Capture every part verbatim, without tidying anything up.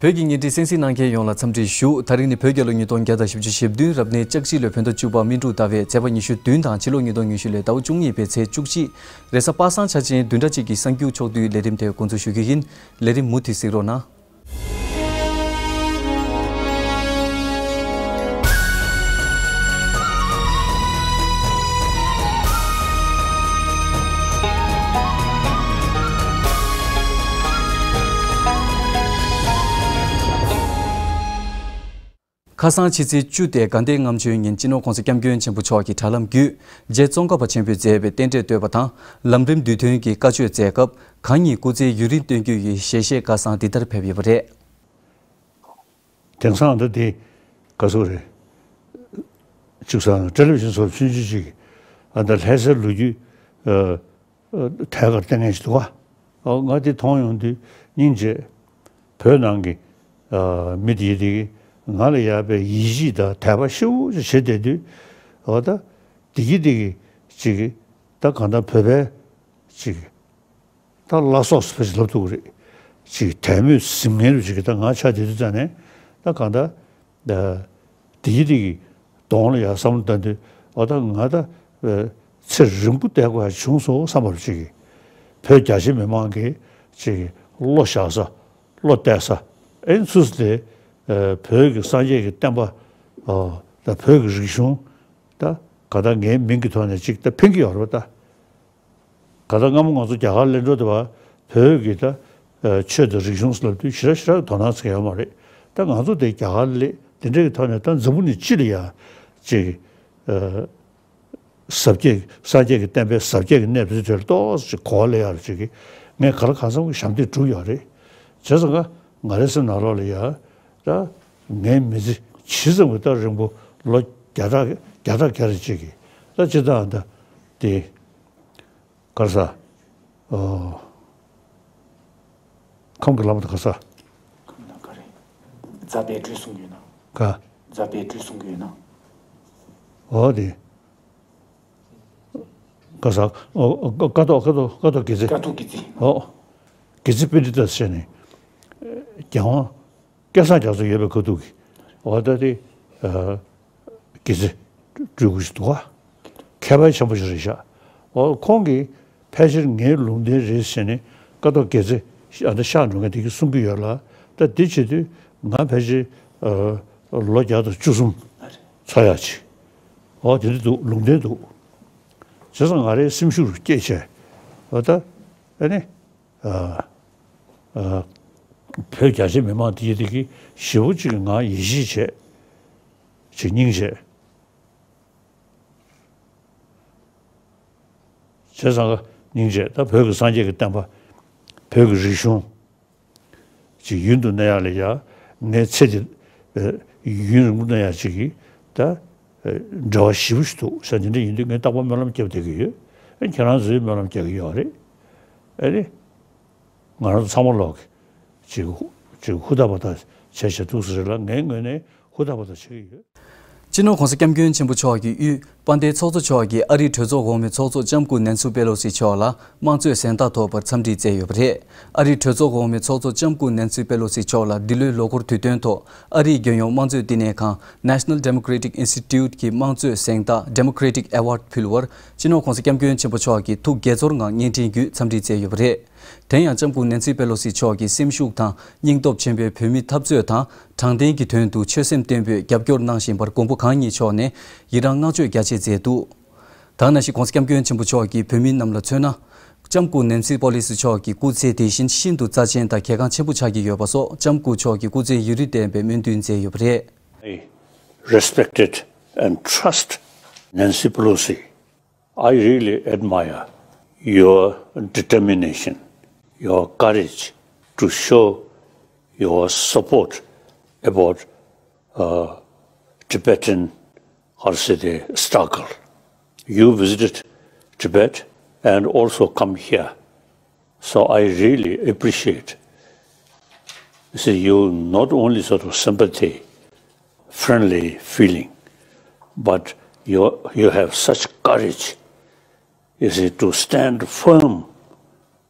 བོད་ཀྱི་བརྙན་འཕྲིན་གསན་གཟིགས་གནང་མཁན་ཡོངས་ལ་འཚམས་འདྲི་ཞུ། ད་རིང་ནི་བོད་རྒྱལ་ལོ་ཉིས་སྟོང་བརྒྱ་དང་བཞི་བཅུ་ཞེ་བདུན་རབ་གནས་ལྕགས་བཞི་ལོའི་བོད་ཟླ་བཅུ་པ་སྨིན་དྲུག་ཟླ་བའི་ཚེས་པ་ཉི་ཤུ་བདུན་དང་ཕྱི་ལོ་ཉིས་སྟོང་ཉི་ཤུ་ལོའི་ཟླ་བ་བཅུ་གཉིས་པའི་ཚེས་བཅུ་གཅིག་རེས་གཟའ་པ་སངས་འཆར་ཅན་བདུན་ཕྲག་གཅིག་གི་གསར་འགྱུར་ཕྱོགས་བསྡུས་ལས་རིམ་དེ་འགོ་འཛུགས་ཞུ་རྒྱུ་ཡིན། ལས་རིམ་མུ་མཐུད་གཟིགས་རོགས་གནང་། ཁ་སང་ཕྱི་ཚེས་བཅུ་སྟེ་དགའ་ལྡན་ལྔ་མཆོད་ཉིན་སྤྱི་ནོར་༸གོང་ས་༸སྐྱབས་མགོན་ཆེན་པོ་མཆོག་གི་དྲ་ལམ་བརྒྱུད་རྗེ་ཙོང་ཁ་པ་ཆེན་པོས་མཛད་པའི་རྟེན་འབྲེལ་བསྟོད་པ་དང་ལམ་རིམ་བསྡུས་དོན་གྱི་བཀའ་ཆོས་མཛད་སྐབས། གང་ཉིད་སྐུ་ཚེའི་ཡུན་རིང་བརྟན་བཞུགས་ཀྱི་ཞལ་བཞེས་སྐལ་བཟང་འདི་ལྟར་ཕེབས་ཡོད་པ་རེད། དེང་སང་ད་དེ་ག་ཚོད་རེད། ཅིག་ས་ཊེ་ལི་བི་ཤན་སོགས་ཆུང་ཆུང་ཅིག་ཨ་ད་ལྷ་སའི་ལོ་རྒྱུས་ཨ་ཨ་ཐད་ཀར་བསྟན་མཁན་ཞིག་འདུག་ག་ཨ་ང་དེ་མཐོང་ཡོང་དུས་སྙིང་རྗེ། བོད་ནང་གི་ཨ་མི་དེ་དེ་གི་ང་ལ་ཡག་པའི་ཡིད་ཆེས་དང་དད་པ་ཞེ་པོ་ཅིག་བྱེད་བསྡད་དུས། འོ་ད་དེ་གི་དེ་གི་ཅིག་གི་ད་གང་ལྟར་བོད་པའི་ཅིག་གི་ད་བླ་སྲོག་ཟེར་བ་ཞིག་ལབ་ཐུབ་ཀྱི་རེད། ཅིག་དད་མོས་ཟིན་མཁན་རུ་ཅིག་གི་ད་ང་ཆ་དེ་དུས་ཙང་ནས་ད་གང་ལྟར་ད་དེ་གི་དེ་གི་གདོང་ལ་ཡར་བསམ་བློ་བཏང་དུས། འོ་ད་ང་ད་ཚེ་རིང་པོ་བསྡད་དགོས་ཡ་བྱུང་སོང་བསམ་པ་རུ་ཅིག་གི་བོད་རྒྱ་ཆེ་མི་མང་གི་ཅིག་གི་བློ་བཞག་ས། བློ་གཏད་ས། ཨེ་ཚུགས་ཏེ་བོད་ཀྱི་སངས་རྒྱས་ཀྱི་བསྟན་པ་དང་བོད་ཀྱི་རིག་གཞུང་ད་ག་ད་ངའི་མིང་གི་ཐོག་ནས་ཅིག་ད་ཕན་གྱི་ཡོད་རེད་པ། ད་ག་ད་སྔ་མོ་ང་ཚོ་རྒྱ་གར་སླེབས་འགྲོ་དུས་བོད་ཀྱི་ད་ཆོས་དང་རིག་གཞུང་ལབ་དུས་ཞེ་དྲག་ཞེ་དྲག་དོ་སྣང་བྱེད་ཡོད་མ་རེད། ད་ང་ཚོ་དེ་རྒྱ་གར་སླེབས་དེ་འདྲ་གི་ཐོག་ནས་ད་འཛམ་བུ་གླིང་སྤྱི་ལ་ཡ་ཅིག་ཟབ་རྒྱས་སངས་རྒྱས་ཀྱི་བསྟན་པའི་ཟབ་རྒྱས་ཀྱི་གནས་ཚུལ་དེར་ཏོག་ཙམ་གོ་བ་ལེན་ཡག་ཅིག་གི་ངས་ག་ལ་གང་འཚམ་གྱི་ཞབས་འདེགས་བསྒྲུབས་ཡོད་རེད། བྱས་ཙང་ང་ང་རའི་སེམས་ནང་ལོགས་ལ་ཡ་ད་ངའི་མི་ཚེ་ཇི་ཙམ་གྱི་ད་རིང་པོ་ལོ་བརྒྱ་ཕྲག་བརྒྱ་ཕྲག་བརྒྱ་རེ་ཅིག་གི་ད་སྤྱིར་བཏང་ད་དེ་ག་རེ་ཟ། ཨོ། ཁམས་ཀྱི་ལམ་དུ་ག་ས། ཁམས་ལ་ག་རེ། རྫ་པའི་འགྲོས་གསུང་གི་ཡོད་ན། ག་རྫ་པའི་འགྲོས་གསུང་གི་ཡོད་ན། ཨོ་དེ། ག་ས། ཨོ་ཀ་ཐོག་ཀ་ཐོག་ཀ་ཐོག་དགེ་རྩེ། ཀ་ཐོག་དགེ་རྩེ། ཨོ། དགེ་རྩེ་པཎྜི་ཏ་ཟེར་ནས། རྒྱལ་དབང་སྐལ་བཟང་རྒྱ་མཚོ་ཡོད་པའི་ཁ་ཐུག་གི། ཨོ་ད་དེ། དགེ་རྩེ་སྤྲུལ་སྐུ་ཞིག་འདུག་ག་མཁས་པ་ཆེན་པོ་ཞིག་རེད་ཤག་འོ་ཁོང་གིས་ཕལ་ཆེར་ངའི་ལུང་བསྟན་རེད་ཟེར་ནས་ཀ་ཐོག་དགེ་རྩེ་ཨ་ད་གཤེགས་འགྲོ་མཁན་དེ་གིས་གསུང་གི་ཡོད་ལ། ད་འདི་བྱེད་དུས་ང་ཕལ་ཆེར་ལོ་བརྒྱ་དང་བཅུ་གསུམ་ཚར་ཡག་ཅིག་འོ་དེ་འདྲ་འདུག་ལུང་བསྟན་འདུག་བྱས་ཙང་ང་རའི་སེམས་ཤུགས་སྐྱེད་བྱས། འོ་ད་ཨ་ནི། ཨ་ཨ་བོད་རྒྱ་ཆེ་མི་མང་དེ་དེ་གི་ཞེ་པོ་ཅིག་ང་ཡིད་ཆེས་བྱས། ཅིག་སྙིང་རྗེ། བྱས་ཙང་སྙིང་རྗེ་ད་བོད་ཀྱི་སངས་རྒྱས་ཀྱི་བསྟན་པ། བོད་ཀྱི་རིག་གཞུང་། ཅིག་ཡུན་དུ་གནས་ཡག་ལ་ཡ། ངའི་ཚེ་འདི་ཡུན་རིང་པོ་གནས་ཡག་ཅིག་གི་ད་འབྲེལ་བ་ཞེ་པོ་ཞིག་འདུག་ཟེར། དེ་འདྲ་ཡིན་དུས་ངས་རྟག་པར་སྨོན་ལམ་རྒྱབ་བསྡད་ཀྱི་ཡོད། ཨ་ཁྱེད་རང་ཚོས་སྨོན་ལམ་རྒྱག་གི་ཡོད་རེད། ཨ་ནི། ང་རང་ཚོ་ཚང་མ་ལོག་གི་ཅིག་ཅིག་ཧུར་ཐག་པ་ཐག་བྱས་བྱས་འདུག་ཟེར་ལ། ངའི་ངོས་ནས་ཧུར་ཐག་པ་ཐག་བྱེད་ཀྱི་ཡོད། སྤྱི་ནོར་༸གོང་ས་༸སྐྱབས་མགོན་ཆེན་པོ་མཆོག་གི་དབུས་དཔལ་ལྡན་ཚོགས་གཙོ་མཆོག་གིས་ཨ་རིའི་གྲོས་ཚོགས་འོག་མའི་ཚོགས་གཙོ་ལྕམ་སྐུ་ནན་སི་པེ་ལོ་སི་མཆོག་ལ་དམངས་གཙོའི་གཟེངས་རྟགས་ཐོབ་པར་འཚམས་འདྲི་བསྩལ་ཡོད་པ་རེད། ཨ་རིའི་གྲོས་ཚོགས་འོག་མའི་ཚོགས་གཙོ་ལྕམ་སྐུ་ནན་སི་པེ་ལོ་སི་མཆོག་ལ་འདི་ལོའི་ལོ་འཁོར་དུས་སྟོན་ཐོག་ཨ་རིའི་རྒྱལ་ཡོངས་དམངས་གཙོའི་བསྟི་གནས་ཁང་National Democratic Institute གི་དམངས་གཙོའི་གཟེངས་རྟགས་Democratic Award ཕུལ་བར་སྤྱི་ནོར་༸གོང་ས་༸སྐྱབས་མགོན་ཆེན་པོ་མཆོག་གིས་ཐུགས་དགྱེས་ཚོར་ངང་བརྙན་འཕྲིན་བརྒྱུད་འཚམས་འདྲི་བསྩལ་ཡོད་པ་རེད། དེ་ཡང་ལྕམ་སྐུ་ནན་སི་པེ་ལོ་སི་མཆོག་གི་སེམས་ཤུགས་དང་སྙིང་སྟོབས་ཆེན་པོས་བོད་མིའི་འཐབ་རྩོད་དང་དྲང་བདེན་གྱི་དོན་དུ་ཆོད་སེམས་བརྟན་པོས་རྒྱབ་སྐྱོར་གནང་བཞིན་པར་མགོན་པོ་གང་ཉིད་མཆོག་ནས་ཡི་རང་བསྔགས་བརྗོད་རྒྱ་ཆེ་མཛད་འདུག་ད་ནང་བཞིན་༸གོང་ས་༸སྐྱབས་མགོན་ཆེན་པོ་མཆོག་གིས་བོད་མི་རྣམས་ལ་མཚོན་ན། ལྕམ་སྐུ་ནན་སི་པོ་ལི་སི་མཆོག་གི་སྐུ་ཚེ་དེ་བཞིན་ཤིན་ཏུ་རྩ་ཆེན་དང་གལ་འགངས་ཆེན་པོ་ཆགས་ཀྱི་ཡོད་པ་སོགས་ལྕམ་སྐུ་མཆོག་གི་སྐུ་ཚེ་ཡུན་རིང་བརྟན་པའི་སྨོན་འདུན་མཛད་ཡོད་པ་རེད། I respected and trust Nancy Pelosi. I really admire your determination, your courage to show your support about uh, Tibetan, how to say, the struggle. You visited Tibet and also come here. So I really appreciate, you see, you not only sort of sympathy, friendly feeling, but you, you have such courage, you see, to stand firm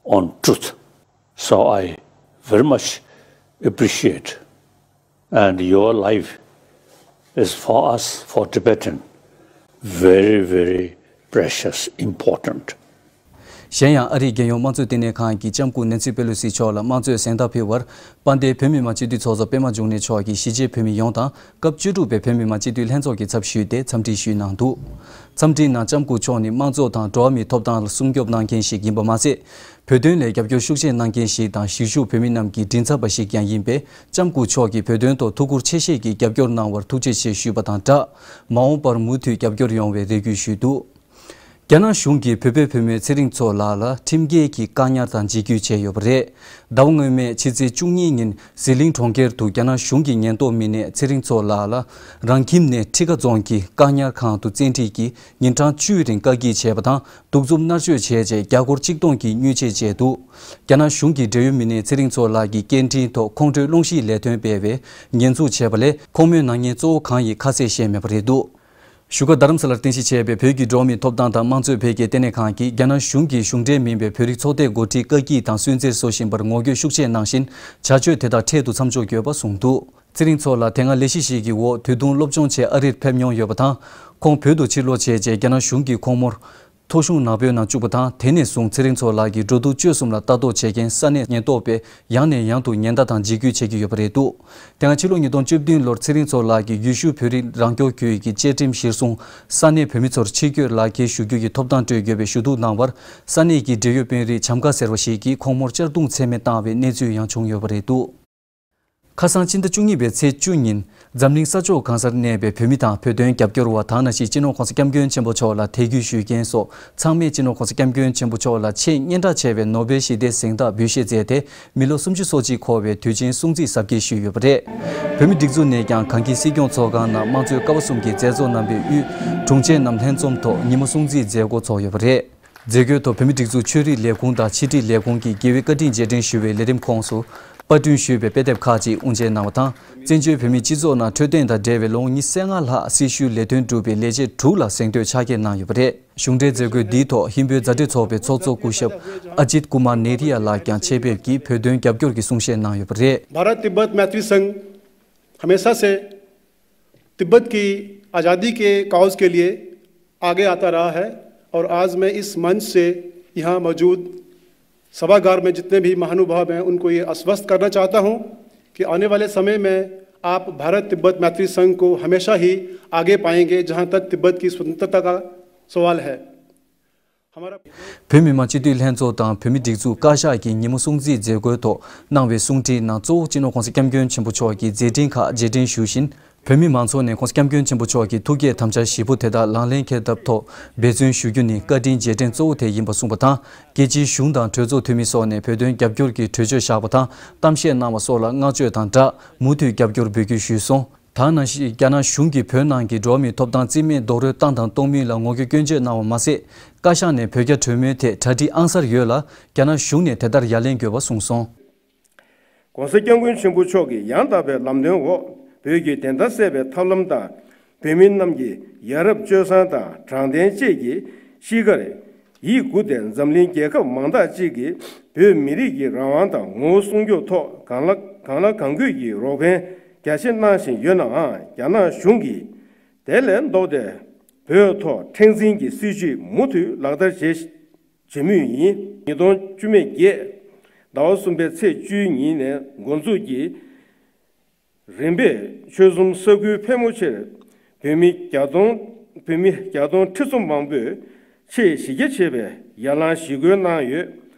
on truth. So I very much appreciate. And your life is for us, for Tibetan, very, very precious, important. གཞན་ཡང་ཨ་རིའི་རྒྱལ་ཡོངས་དམངས་གཙོའི་བསྟི་གནས་ཁང་གི་ལྕམ་སྐུ་ནེན་སི་པེ་ལོ་སི་མཆོག་ལ་དམངས་གཙོའི་གཟེངས་རྟགས་ཕུལ་བར། དཔལ་ལྡན་བོད་མི་མང་སྤྱི་འཐུས་ཚོགས་གཙོ་པད་མ་འབྱུང་གནས་མཆོག་གིས་གཞིས་བྱེས་བོད་མི་ཡོངས་དང་སྐབས་བཅུ་དྲུག་པའི་བོད་མི་མང་སྤྱི་འཐུས་ལྷན་ཚོགས་ཀྱི་ཚབ་ཞུས་ཏེ་འཚམས་འདྲི་ཞུས་གནང་འདུག་འཚམས་འདྲིའི་ནང་ལྕམ་སྐུ་མཆོག་ནི་དམངས་གཙོ་དང་འགྲོ་བ་མིའི་ཐོབ་ཐང་ལ་སྲུང་སྐྱོབ་གནང་མཁན་ཞིག་ཡིན་པ་མ་ཟད། བོད་དོན་ལ་རྒྱབ་སྐྱོར་ཤུགས་ཆེ་གནང་མཁན་ཞིག་དང་གཞིས་བཞུགས་བོད་མི་རྣམས་ཀྱི་མགྲིན་ཚབ་པ་ཞིག་ཀྱང་ཡིན་པས། ལྕམ་སྐུ་མཆོག་གིས་བོད་དོན་ཐོག་ཐུགས་ཁུར་ཆེ་བཞེས་ཀྱིས་རྒྱབ་སྐྱོར་གནང་བར་ཐུགས་རྗེ་ཆེ་ཞུས་པ་དང་སྦྲགས། མ་འོངས་པར་མུ་མཐུད་རྒྱབ་སྐྱོར་ཡོང་བའི་རེ་སྐུལ་ཞུས་འདུག་རྒྱ་ནག་གཞུང་གིས་བོད་པའི་བུད་མེད་ཚེ་རིང་མཚོ་ལགས་ལ་ཁྲིམས་འགལ་གྱི་བཀག་ཉར་དང་འཇིགས་སྐུལ་བྱས་ཡོད་པ་རེད། ཟླ་བ་སྔོན་མའི་ཕྱི་ཚེས་བཅུ་གཉིས་ཉིན་ཟི་ལིང་གྲོང་ཁྱེར་དུ་རྒྱ་ནག་གཞུང་གི་ཉེན་རྟོག་མི་སྣས་ཚེ་རིང་མཚོ་ལགས་ལ་རང་ཁྱིམ་ནས་ཁྲི་ཀ་རྫོང་གི་བཀག་ཉར་ཁང་དུ་བཙན་ཁྲིད་ཀྱིས་ཉིན་གྲངས་བཅུའི་རིང་བཀག་སྐྱིལ་བྱས་པ་དང་། གདུག་རྩུབ་མནར་གཅོད་བྱས་རྗེས་རྒྱ་སྒོར་གཅིག་སྟོང་གི་དངུལ་ཆད་བཅད་འདུག་རྒྱ་ནག་གཞུང་གི་འབྲེལ་ཡོད་མི་སྣས་ཚེ་རིང་མཚོ་ལགས་ཀྱི་སྐད་འཕྲིན་ཐོག་ཁོང་ཁྲོའི་གླེང་གཞིའི་ལས་དོན་སྤེལ་བའི་ཉེས་འཛུགས་བྱས་པ་ལས། ཁོང་མོའི་ནག་ཉེས་གཙོ་བོ་གང་ཡིན་ཁ་གསལ་བཤད་མེད་པ་རེད་འདུག་བཞུགས་སྒར་རྡ་རམ་ས་ལར་རྟེན་གཞི་བྱས་པའི་བོད་ཀྱི་འགྲོ་བ་མིའི་ཐོབ་ཐང་དང་དམངས་གཙོའི་འཕེལ་རྒྱས་ལྟེ་གནས་ཁང་གིས་རྒྱ་ནག་གཞུང་གིས་གཞུང་འབྲེལ་མིན་པའི་བོད་རིགས་ཚོགས་སྡེའི་འགོ་ཁྲིད་བཀག་སྐྱིལ་དང་སུན་གཙེར་བཟོ་བཞིན་པར་ངོ་རྒོལ་ཤུགས་ཆེ་གནང་བཞིན། བྱ་སྤྱོད་དེ་དག་འཕྲལ་དུ་མཚམས་འཇོག་དགོས་པ་གསུངས་འདུག་ཚེ་རིང་མཚོ་ལགས་དེ་སྔ་ལས་གཞི་ཞིག་གི་འོག་དུས་ཐུང་སློབ་སྦྱོང་ཆེད་ཨ་རིར་ཕེབས་མྱོང་ཡོད་པ་དང་། ཁོང་བོད་དུ་ཕྱིར་ལོག་བྱས་རྗེས་རྒྱ་ནག་གཞུང་གིས་ཁོང་མོར་ཐོ་གཞུང་ནག་པོའི་ནང་བཅུག་པ་དང་། དེ་ནས་བཟུང་ཚེ་རིང་མཚོ་ལགས་ཀྱི་འགྲོ་འདུག་སྤྱོད་གསུམ་ལ་ལྟ་རྟོག་བྱེད་མཁན་ས་གནས་ཉེན་རྟོག་པས་ཡང་ནས་ཡང་དུ་ཉེན་བརྡ་དང་འཇིགས་སྐུལ་བྱེད་ཀྱི་ཡོད་པ་རེད་འདུག་དེ་སྔ་ཕྱི་ལོ་ཉིས་སྟོང་བཅུ་བདུན་ལོར་ཚེ་རིང་མཚོ་ལགས་ཀྱིས་ཡུལ་ཤུལ་བོད་རིགས་རང་སྐྱོང་ཁུལ་གྱི་བཅའ་ཁྲིམས་གཞིར་བཟུང་ས་གནས་བོད་མི་ཚོར་ཕྱིར་སྐྱོད་ལག་ཁྱེར་ཞུ་རྒྱུ་ཡི་ཐོབ་ཐང་སྤྲོད་དགོས་པའི་ཞུ་གཏུག་གནང་བར། ས་གནས་ཀྱི་འབྲེལ་ཡོད་དཔོན་རིགས་བྱམས་དགའ་ཟེར་བ་ཞིག་གིས་ཁོང་མོར་གཅར་རྡུང་ཚད་མེད་བཏང་བའི་གནས་ཚུལ་ཡང་བྱུང་ཡོད་པ་རེད་འདུག་ཁ་སང་སྤྱི་ཟླ་བཅུ་གཉིས་པའི་ཚེས་བཅུ་ཉིན་འཛམ་གླིང་ས་ཕྱོགས་གང་སར་གནས་པའི་བོད་མི་དང་བོད་དོན་རྒྱབ་སྐྱོར་བ་དང་ནང་བཞིན་སྤྱི་ནོར་༸གོང་ས་༸སྐྱབས་མགོན་ཆེན་པོ་མཆོག་ལ་དད་གུས་ཞུ་མཁན་སོགས་ཚང་མས་སྤྱི་ནོར་༸གོང་ས་༸སྐྱབས་མགོན་ཆེན་པོ་མཆོག་ལ་ཆེས་སྙན་གྲགས་ཆེ་བའི་ནོ་བེལ་ཞི་བདེའི་གཟེངས་རྟགས་འབུལ་བཞེས་མཛད་དེ། མི་ལོ་སུམ་ཅུ་སོ་གཅིག་འཁོར་བའི་དུས་ཆེན་སྲུང་བརྩི་གཟབ་རྒྱས་ཞུས་ཡོད་པ་རེད། བོད་མིའི་སྒྲིག་འཛུགས་ནས་ཀྱང་གངས་སྐྱིད་སྲིད་སྐྱོང་ཚོགས་ཁང་ནང་དམངས་གཙོའི་ཀ་བ་གསུམ་གྱི་མཛད་གཙོ་རྣམ་པས་དབུས་དྲུང་ཆེ་རྣམས་ལྷན་འཛོམས་ཐོག་ཉིན་མོ་སྲུང་བརྩིའི་མཛད་སྒོ་ཚོགས་ཡོད་པ་རེད། མཛད་སྒོའི་ཐོག་བོད་མིའི་སྒྲིག་འཛུགས་ཆོས་རིག་ལས་ཁུངས་དང་ཕྱི་དྲིལ་ལས་ཁུངས་ཀྱིས་རྒྱལ་བའི་བཀའ་དྲིན་རྗེས་དྲན་ཞུ་བའི་ལས་རིམ་ཁོངས་སུ། པར་སྐྲུན་ཞུས་པའི་དཔེ་དེབ་ཁག་ཅིག་དབུ་འབྱེད་གནང་བ་དང་། བཙན་བྱོལ་བོད་མིའི་སྤྱི་ཚོགས་ནང་འཕྲོད་བསྟེན་དང་འབྲེལ་བའི་ལོ་ངོ་ཉི་ཤུ་རྩ་ལྔ་ལྷག་སྲི་ཞུའི་ལས་དོན་བསྒྲུབས་པའི་ལས་བྱེད་དྲུག་ལ་གཟེངས་བསྟོད་ཕྱག་འཁྱེར་གནང་ཡོད་པ་རེད། གཞུང་འབྲེལ་མཛད་སྒོ་འདིའི་ཐོག་ཧིན་བོད་མཛའ་འབྲེལ་ཚོགས་པའི་ཚོགས་གཙོ་སྐུ་ཞབས་ཨ་ཇིད་ཀུ་མར་ནེ་རི་ཡ་ལགས་ཀྱང་ཆེད་ཕེབས་ཀྱིས་བོད་དོན་རྒྱབ་སྐྱོར་གྱི་གསུང་བཤད་གནང་ཡོད་པ་རེད། भारत तिब्बत मैत्री संघ हमेशा से तिब्बत की आज़ादी के काउज के लिए आगे आता रहा है और आज मैं इस मंच से यहाँ मौजूद सभागार में जितने भी महानुभाव हैं उनको ये आश्वस्त करना चाहता हूँ कि आने वाले समय में आप भारत तिब्बत मैत्री संघ को हमेशा ही आगे पाएंगे जहाँ तक तिब्बत की स्वतंत्रता का सवाल है। हमारा བོད་མི་མང་སྤྱི་འཐུས་ལྷན་ཚོགས་དང་བོད་མིའི་སྒྲིག་འཛུགས་བཀའ་ཤག་གིས་ཉིན་མོ་སྲུང་བརྩིའི་མཛད་སྒོའི་ཐོག་གནང་བའི་གསུང་འཕྲིན་ནང་གཙོ་བོ་སྤྱི་ནོར་༸གོང་ས་༸སྐྱབས་མགོན་ཆེན་པོ་མཆོག་གི་མཛད་འཕྲིན་ཁག་རྗེས་དྲན་ཞུ་བཞིན། བོད་མི་མང་ཚོགས་ནས་༸གོང་ས་༸སྐྱབས་མགོན་ཆེན་པོ་མཆོག་གི་ཐུགས་བསྐྱེད་དམ་བཅའ་བཞི་པོ་དེ་དག་ལག་ལེན་འཁེལ་ཐབས་ཐོག་འབད་བརྩོན་ཞུ་རྒྱུ་ནི་བཀའ་དྲིན་རྗེས་དྲན་གཙོ་བོ་དེ་ཡིན་པ་གསུངས་པ་དང་། རྒྱལ་སྤྱིའི་གཞུང་དང་གྲོས་ཚོགས་འཐུས་མི་སོགས་ནས་བོད་དོན་རྒྱབ་སྐྱོར་གྱི་གྲོས་ཆོད་བཞག་པ་དང་གཏམ་བཤད་གནང་བ་སོགས་ལ་བསྔགས་བརྗོད་དང་སྦྲགས་མུ་མཐུད་རྒྱབ་སྐྱོར་འབུལ་རྒྱུ་ཞུས་སོང་། ད་ནང་བཞིན་རྒྱ་ནག་གཞུང་གིས་བོད་ནང་གི་འགྲོ་བ་མིའི་ཐོབ་ཐང་རྩིས་མེད་རྡོག་རོལ་བཏང་དང་གཏོང་མུས་ལ་ངོ་རྒོལ་སྐྱོན་བརྗོད་གནང་བ་མ་ཟད། བཀའ་ཤག་ནས་བོད་རྒྱ་གྲོས་མོལ་ཐད་གྲ་སྒྲིག་ཨང་གསར་ཡོད་ལ། རྒྱ་ནག་གཞུང་ནས་དེ་ལྟར་ཡ་ལན་དགོས་པ་གསུངས་སོང་། ༸གོང་ས་༸སྐྱབས་མགོན་ཆེན་པོ་མཆོག་གི་ཡང་དག་པའི་ལམ་སྟོན་འོག་བོད་ཀྱི་བདེན་མཐའ་གསལ་བའི་ཐབས་ལམ་དང་། བོད་མི་རྣམས་ཀྱི་ཡ་རབས་སྤྱོད་བཟང་དང་དྲང་བདེན་བཅས་ཀྱི་གཤིས་ཀར་ཡིད་མགུ་སྟེ་འཛམ་གླིང་རྒྱལ་ཁབ་མང་དག་ཅིག་གིས་བོད་མི་རིགས་ཀྱི་རང་དབང་དང་ངོ་བོ་སྲུང་སྐྱོབ་ཐོག་གང་ལ་གང་ལ་གང་འགུལ་གྱིས་རོགས་ཕན་རྒྱ་ཆེ་གནང་བཞིན་ཡོད་ནའང་། རྒྱ་ནག་གཞུང་གིས་དེ་ལས་ལྡོག་སྟེ་བོད་ཐོག་མཁྲེགས་འཛིན་གྱི་སྲིད་བྱུས་མུ་མཐུད་ལག་བསྟར་བྱེད་བྱེད་མུས་ཡིན། ཉིས་སྟོང་བཅུ་མེ་བརྒྱད་ཟླ་བ་གསུམ་པའི་ཚེས་བཅུའི་ཉིན་ནས་འགོ་འཛུགས་ཀྱིས་རིམ་པས་ཆོལ་གསུམ་ས་ཁུལ་ཕལ་མོ་ཆེར་བོད་མི་བརྒྱ་སྟོང་བོད་མི་བརྒྱ་སྟོང་ཁྲི་ཚོ་མང་པོས་ཆེས་གཞི་རྒྱ་ཆེ་བའི་ཡར་ལངས་ཞི་རྒོལ་གནང་ཡོད།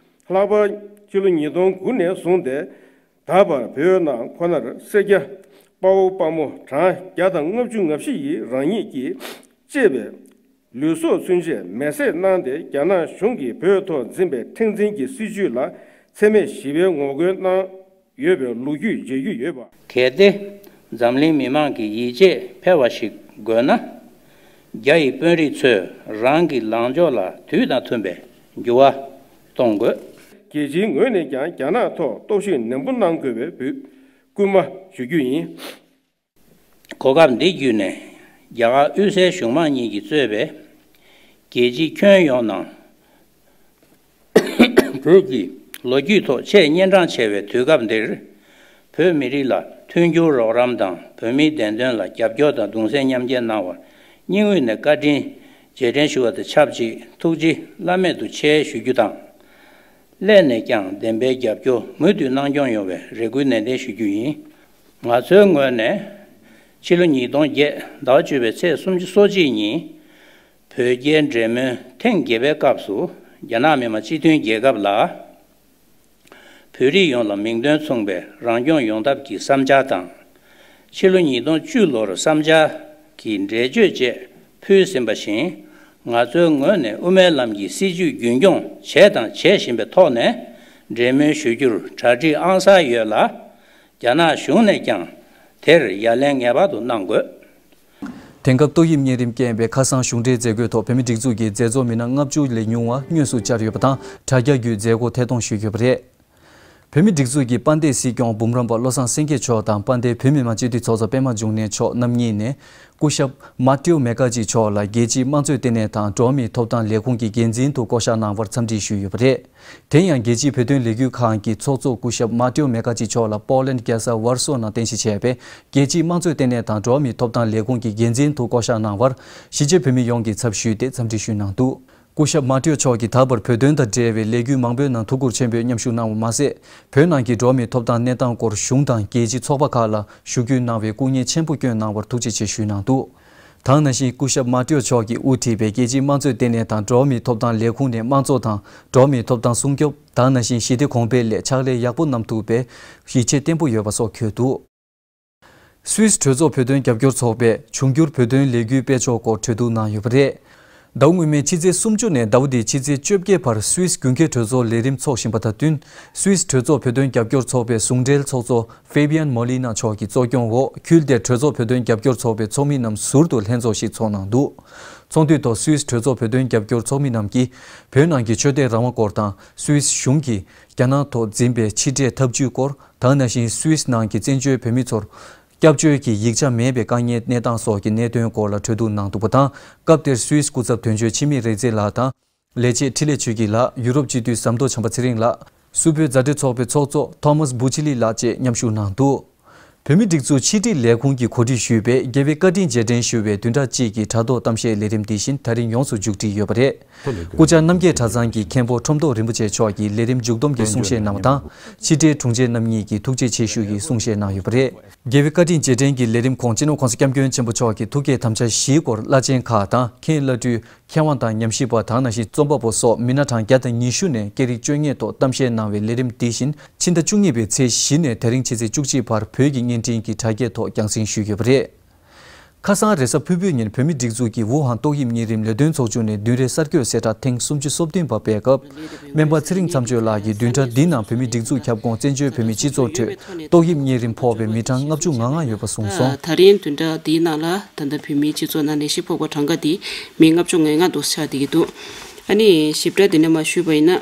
ལྷག་པར་སྤྱི་ལོ་ཉིས་སྟོང་དགུ་ནས་བཟུང་སྟེ་ད་བར་བོད་ནང་ཁོ་ནར་སེར་སྐྱ་དཔའ་བོ་དཔའ་མོ་གྲངས་བརྒྱ་དང་ལྔ་བཅུ་ང་བཞི་ཡིས་རང་ཉིད་ཀྱིས་གཅེས་པའི་ལུས་སྲོག་ཚུན་ཆད་མེར་སྲེག་གནང་སྟེ། རྒྱ་ནག་གཞུང་གིས་བོད་ཐོག་འཛིན་པའི་མཁྲེགས་འཛིན་གྱི་སྲིད་བྱུས་ལ་འཚེ་མེད་ཞི་བའི་ངོ་རྒོལ་གནང་ཡོད་པའི་ལོ་རྒྱུས་མཇལ་རྒྱུ་ཡོད་པ། གལ་ཏེ་འཛམ་གླིང་མི་མང་གི་ཡིད་ཆེས་འཕེར་བ་ཞིག་དགོས་ན། རྒྱ་ཡི་དཔོན་རིགས་ཚོས་རང་གི་ལངས་ཕྱོགས་ལ་དུས་དང་མཐུན་པའི་འགྱུར་བ་གཏོང་དགོས། རྒྱལ་སྤྱིའི་ངོས་ནས་ཀྱང་རྒྱ་ནག་ཐོག་གཏོར་བཤིག་ནན་པོ་གནང་དགོས་པའི་འབོད་སྐུལ་མ་ཞུ་རྒྱུ་ཡིན། གོ་སྐབས་འདི་བརྒྱུད་ནས་རྒྱ་གར་དབུས་སའི་གཞུང་མང་གཉིས་ཀྱིས་གཙོས་པའི་རྒྱལ་སྤྱིའི་ཁྱོན་ཡོངས་ནང་བོད་ཀྱི་ལོ་རྒྱུས་ཐོག་ཆེས་སྙན་གྲགས་ཆེ་བའི་དུས་སྐབས་འདིར་ བོད་མི་རིགས་ལ་མཐུན་འགྱུར་རོགས་རམ་དང་བོད་མིའི་བདེན་དོན་ལ་རྒྱབ་སྐྱོར་དང་གདུང་སེམས་མཉམ་སྐྱེད་གནང་བར་སྙིང་དབུས་ནས་བཀའ་དྲིན་རྗེས་དྲན་ཞུ་བ་དང་ཆབས་ཅིག་ཐུགས་རྗེ་བླ་མེད་དུ་ཆེ་ཞུ་རྒྱུ་དང་། སླད་ནས་ཀྱང་བདེན་པའི་རྒྱབ་སྐྱོར་མུ་མཐུད་གནང་སྐྱོང་ཡོང་བའི་རེ་སྐུལ་ནན་ཏན་ཞུ་རྒྱུ་ཡིན། ང་ཚོའི་ངོས་ནས་ཕྱི་ལོ་ཉིས་སྟོང་བརྒྱད་ཟླ་བ་བཅུ་པའི་ཚེས་སོ་གཅིག་ཉིན་བོད་རྒྱའི་འབྲེལ་མོལ་ཐེངས་བརྒྱད་པའི་སྐབས་སུ་རྒྱ་ནག་མི་དམངས་སྤྱི་མཐུན་རྒྱལ་ཁབ་ལ། བོད་རིགས་ཡོངས་ལ་མིང་དོན་མཚུངས་པའི་རང་སྐྱོང་ཡོང་ཐབས་ཀྱི་བསམ་འཆར་དང་། ཕྱི་ལོ་ཉིས་སྟོང་བཅུ་ལོར་བསམ་འཆར་གྱི་འགྲེལ་བརྗོད་བཅས་ཕུལ་ཟིན་པ་བཞིན། ང་ཚོའི་ངོས་ནས་དབུ་མའི་ལམ་གྱི་སྲིད་བྱུས་རྒྱུན་འཁྱོངས་བྱས་དང་བྱེད་བཞིན་པའི་ཐོག་ནས་འབྲེལ་མོལ་ཞུ་རྒྱུར་གྲ་སྒྲིག་ཨང་གསར་ཡོད་ལ། རྒྱ་ནག་གཞུང་ནས་ཀྱང་དེར་ཡ་ལན་ངེས་པར་དུ་གནང་དགོས། དེང་སྐབས་ཏོག་དབྱིབས་གཉན་རིམས་རྐྱེན་པས་ཁ་སང་གཞུང་འབྲེལ་མཛད་སྒོའི་ཐོག་བོད་མིའི་སྒྲིག་འཛུགས་ཀྱི་མཛད་གཙོ་མི་སྣ་ལྔ་བཅུ་ལས་ཉུང་བ་དངོས་སུ་བཅར་ཡོད་པ་དང་། དྲ་རྒྱ་བརྒྱུད་མཛད་སྒོ་ཐད་གཏོང་ཞུས་ཡོད་པ་རེད། བོད་མིའི་སྒྲིག་འཛུགས་ཀྱི་དཔལ་ལྡན་སྲིད་སྐྱོང་འབུམ་རམས་པ་བློ་བཟང་སེང་གེ་མཆོག་དང་། དཔལ་ལྡན་བོད་མི་མང་སྤྱི་འཐུས་ཚོགས་གཙོ་པད་མ་འབྱུང་གནས་མཆོག་རྣམ་གཉིས་ནས། སྐུ་ཞབས་མཱ་ཏེའོ་མེ་ཀ་ཅི་མཆོག་ལ་རྒྱལ་སྤྱིའི་དམངས་གཙོའི་ལྟེ་གནས་དང་འགྲོ་བ་མིའི་ཐོབ་ཐང་ལས་ཁུངས་ཀྱི་འགན་འཛིན་དུ་བསྐོ་གཞག་གནང་བར་འཚམས་འདྲི་ཞུས་ཡོད་པ་རེད། དེ་ཡང་རྒྱལ་སྤྱིའི་བོད་དོན་ལས་འགུལ་ཁང་གི་ཚོགས་གཙོ་སྐུ་ཞབས་མཱ་ཏེའོ་མེ་ཀ་ཅི་མཆོག་ལ་པོ་ལན་རྒྱལ་ས་ཝར་སོ་ནང་རྟེན་གཞི་བྱས་པའི་རྒྱལ་སྤྱིའི་དམངས་གཙོའི་ལྟེ་གནས་དང་འགྲོ་བ་མིའི་ཐོབ་ཐང་ལས་ཁུངས་ཀྱི་འགན་འཛིན་དུ་བསྐོ་གཞག་གནང་བར་གཞིས་བྱེས་བོད་མི་ཡོངས་ཀྱིས་ཚབ་ཞུས་ཏེ་འཚམས་འདྲི་ཞུས་གནང་འདུག་སྐུ་ཞབས་མཱ་ཏེའོ་མཆོག་གིས་ད་བར་བོད་དོན་དང་འབྲེལ་བའི་ལས་འགུལ་མང་པོའི་ནང་ཐུགས་ཁུར་ཆེན་པོས་མཉམ་ཞུགས་གནང་བ་མ་ཟད། བོད་ནང་གི་འགྲོ་བ་མིའི་ཐོབ་ཐང་གནས་སྟངས་སྐོར་གཞུང་དང་རྒྱལ་སྤྱིའི་ཚོགས་པ་ཁག་ལ་ཞུ་སྐུལ་གནང་བའི་སྐུ་ངལ་ཆེན་པོ་བསྐྱོན་གནང་བར་ཐུགས་རྗེ་ཆེ་ཞུས་གནང་འདུག་དེ་ནང་བཞིན་སྐུ་ཞབས་མཱ་ཏེའོ་མཆོག་གིས་དབུ་ཁྲིད་པའི་རྒྱལ་སྤྱིའི་དམངས་གཙོའི་ལྟེ་གནས་དང་འགྲོ་བ་མིའི་ཐོབ་ཐང་ལས་ཁུངས་ནས་དམངས་གཙོ་དང་འགྲོ་བ་མིའི་ཐོབ་ཐང་སྲུང་སྐྱོབ། དེ་ནང་བཞིན་ཞི་བདེ་གོང་འཕེལ་སླད་ཕྱག་ལས་ཡག་པོ་གནང་ཐུབ་པའི་ཡིད་ཆེས་བརྟན་པོ་ཡོད་པ་སོགས་བཀོད་འདུག་སུད་སི་གྲོས་ཚོགས་བོད་དོན་རྒྱབ་སྐྱོར་ཚོགས་པས་འབྱུང་འགྱུར་བོད་དོན་ལས་འགུལ་སྤེལ་ཕྱོགས་སྐོར་གྲོས་བསྡུར་གནང་ཡོད་པ་རེད། ཟླ་བ་སྔོན་མའི་ཕྱི་ཚེས་སུམ་ཅུ་ནས་ཟླ་བ་འདིའི་ཕྱི་ཚེས་བཅོ་བརྒྱད་བར་སུད་སི་དགུན་ཁའི་གྲོས་ཚོགས་ལས་རིམ་འཚོགས་བཞིན་པ་དང་བསྟུན། སུད་སི་གྲོས་ཚོགས་བོད་དོན་རྒྱབ་སྐྱོར་ཚོགས་པའི་ཟུང་འབྲེལ་ཚོགས་གཙོ་ཧྥེ་བི་ཡན་མོ་ལི་ན་མཆོག་གི་གཙོ་སྐྱོང་འོག་ཁུལ་དེར་གྲོས་ཚོགས་བོད་དོན་རྒྱབ་སྐྱོར་ཚོགས་པའི་ཚོགས་མི་རྣམས་ཟུར་དུ་ལྷན་ཚོགས་ཤིག་འཚོགས་གནང་འདུག་ཚོགས་འདུའི་ཐོག་སུད་སི་གྲོས་ཚོགས་བོད་དོན་རྒྱབ་སྐྱོར་ཚོགས་མི་རྣམས་ཀྱིས་བོད་ནང་གི་ཆོས་དད་རང་དབང་སྐོར་དང་། སུད་སི་གཞུང་གིས་རྒྱ་ནག་ཐོག་འཛིན་པའི་ཕྱི་འབྲེལ་ཐབས་ཇུས་སྐོར། དེ་ནང་བཞིན་སུད་སི་ནང་གི་བཙན་བྱོལ་བོད་མི་ཚོར་སྐྱབས་བཅོལ་གྱི་ཡིག་ཆ་མེད་པའི་དཀའ་ངལ་གནས་སྟངས་སོགས་ཀྱི་གནད་དོན་སྐོར་ལ་གྲོས་བསྡུར་གནང་འདུག་པ་དང་། སྐབས་དེར་སུད་སི་སྐུ་ཚབ་དོན་གཅོད་འཆི་མེད་རིག་འཛིན་ལགས་དང་། ལས་བྱེད་འཕྲིན་ལས་ཆོས་སྐྱིད་ལགས། ཡུ་རོབ་སྤྱི་འཐུས་ཟམ་གདོང་བྱམས་པ་ཚེ་རིང་ལགས། སུད་བོད་མཛའ་འབྲེལ་ཚོགས་པའི་ཚོགས་གཙོ་ཐོ་མཱས་བུ་ཆི་ལི་ལགས་བཅས་མཉམ་ཞུགས་གནང་འདུག་བོད་མིའི་སྒྲིག་འཛུགས་ཕྱི་དྲིལ་ལས་ཁུངས་ཀྱིས་གོ་སྒྲིག་ཞུས་པའི་རྒྱལ་བའི་བཀའ་དྲིན་རྗེས་དྲན་ཞུ་བའི་བདུན་ཕྲག་གཅིག་གི་དྲ་ཐོག་གཏམ་བཤད་ལས་རིམ་འདི་བཞིན་ད་རིང་ཡོངས་སུ་མཇུག་སྒྲིལ་ཡོད་པ་རེད། སྐུ་བཅར་རྣམ་རྒྱལ་གྲྭ་ཚང་གི་མཁན་པོ་ཁྲོམ་ཐོག་རིན་པོ་ཆེ་མཆོག་གིས་ལས་རིམ་མཇུག་བསྡོམས་ཀྱི་གསུང་བཤད་གནང་བ་དང་། ཕྱི་དྲིལ་དྲུང་ཆེ་རྣམ་གཉིས་ཀྱིས་ཐུགས་རྗེ་ཆེ་ཞུ་ཡི་གསུང་བཤད་གནང་ཡོད་པ་རེད། རྒྱལ་བའི་བཀའ་དྲིན་རྗེས་དྲན་གྱི་ལས་རིམ་ཁོངས་སྤྱི་ནོར་༸གོང་ས་༸སྐྱབས་མགོན་ཆེན་པོ་མཆོག་གི་ཐུགས་བསྐྱེད་དམ་བཅའ་བཞིའི་སྐོར་བླ་ཆེན་ཁག་དང་མཁན་བླ་སྤྲུལ། མཁས་དབང་དང་ཉམས་ཞིབ་པ། དེ་ནང་བཞིན་རྩོམ་པ་པོ་སོགས་མི་སྣ་གྲངས་བརྒྱ་དང་ཉི་ཤུ་ནས་སྐད་རིགས་བཅོ་ལྔའི་ཐོག་གཏམ་བཤད་གནང་བའི་ལས་རིམ་འདི་བཞིན་ཕྱི་ཟླ་བཅུ་གཉིས་པའི་ཚེས་བཞི་ནས་དེ་རིང་ཕྱི་ཚེས་བཅུ་གཅིག་བར་བོད་ཀྱི་བརྙན་འཕྲིན་གྱི་དྲ་རྒྱའི་ཐོག་རྒྱང་སྲིང་ཞུས་ཡོད་པ་རེད། ཁ་སང་རེས་གཟའ་ཕུར་བུའི་ཉིན་བོད་མིའི་སྒྲིག་འཛུགས་ཀྱི་ཝུ་ཧན་ཏོག་དབྱིབས་གཉན་རིམས་ལས་དོན་ཚོགས་ཆུང་ནས་བདུན་རེའི་གསར་འགོད་གསལ་བསྒྲགས་ཐེངས་སུམ་ཅུ་སོ་བདུན་པ་སྤེལ་སྐབས། སྨན་པ་ཚེ་རིང་མཚམས་གཅོད་ལགས་ཀྱིས་བདུན་ཕྲག་འདིའི་ནང་བོད་མིའི་སྒྲིག་འཛུགས་ཁྱབ་ཁོངས་བཙན་བྱོལ་བོད་མིའི་སྤྱི་ཚོགས་ཁྲོད་ཏོག་དབྱིབས་གཉན་རིམས་ཕོག་པའི་མི་གྲངས་ལྔ་བཅུ་ང་ལྔ་ཡོད་པ་གསུངས་སོང་། ད་རིང་བདུན་ཕྲག་འདིའི་ནང་ལ་ད་ལྟ་བོད་མིའི་སྤྱི་ཚོགས་ནང་ནད་གཞི་ཕོག་པ་གྲངས་ཀ་དེ་མི་ལྔ་བཅུ་ང་ལྔ་འདུག་ཆགས་བསྡད་ཀྱི་འདུག་ཨ་ནི་ཞིབ་ཕྲ་དེ་ནས་མར་ཞུས་པ་ཡིན་ན།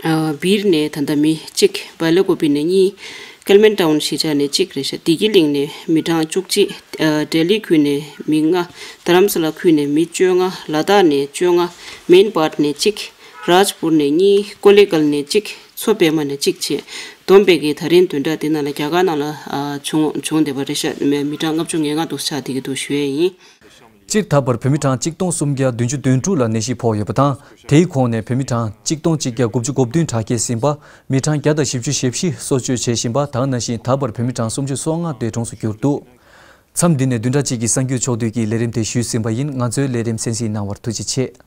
ཨ་སྦིར་ནས་ད་ལྟ་མི་གཅིག་བལ་ཀོ་པི་ནས་གཉིས། ཀལ་མན་ཊའུན་གཞིས་ཆགས་ནས་གཅིག་རེད་ཤག་བདེ་སྐྱིད་གླིང་ནས་མི་གྲངས་བཅུ་གཅིག་ཨ་ལྡི་ལི་ཁུལ་ནས་མི་ལྔ། རྡ་རམ་ས་ལ་ཁུལ་ནས་མི་བཅོ་ལྔ། ལ་དྭགས་ནས་བཅོ་ལྔ། མེན་བྷར་ནས་གཅིག་རཱཇ་པུར་ནས་གཉིས། ཀོ་ལི་གལ་ནས་གཅིག་མཚོ་པད་མ་ནས་གཅིག་བྱས། བསྡོམས་པས་ཀྱི་ད་རིང་བདུན་ཕྲག་འདི་ནང་ལ་རྒྱ་གར་ནང་ལ་ཨ་བྱུང་བྱུང་བསྡད་པ་རེད་ཤག་མི་གྲངས་ལྔ་བཅུ་ང་ལྔ་འདུག་ཆགས་བསྡད་ཀྱི་འདུག་ཞུ་ཡས་ཡིན། སྤྱིར་ད་བར་བོད་མི་གྲངས་གཅིག་སྟོང་སུམ་བརྒྱ་བདུན་ཅུ་དོན་དྲུག་ལ་ནད་གཞི་ཕོག་ཡོད་པ་དང་། དེའི་ཁོངས་ནས་བོད་མི་གྲངས་གཅིག་སྟོང་གཅིག་བརྒྱ་དགུ་བཅུ་གོ་བདུན་དྲག་སྐྱེད་ཟིན་པ། མི་གྲངས་བརྒྱ་དང་བཞི་བཅུ་ཞེ་བཞི་གསོ་བཅོས་བྱས་བཞིན་པ། དེ་ནང་བཞིན་ད་བར་བོད་མི་གྲངས་སུམ་ཅུ་སོ་ལྔ་འདས་གྲོངས་སུ་གྱུར་འདུག་མཚམས་འདི་ནས་བདུན་ཕྲག་གཅིག་གི་གསར་འགྱུར་ཕྱོགས་བསྡུས་ཀྱི་ལས་རིམ་དེ་ཞུས་ཟིན་པ་ཡིན། ང་ཚོའི་ལས་རིམ་གསན་གཟིགས་གནང་བར་ཐུགས་རྗེ་ཆེ།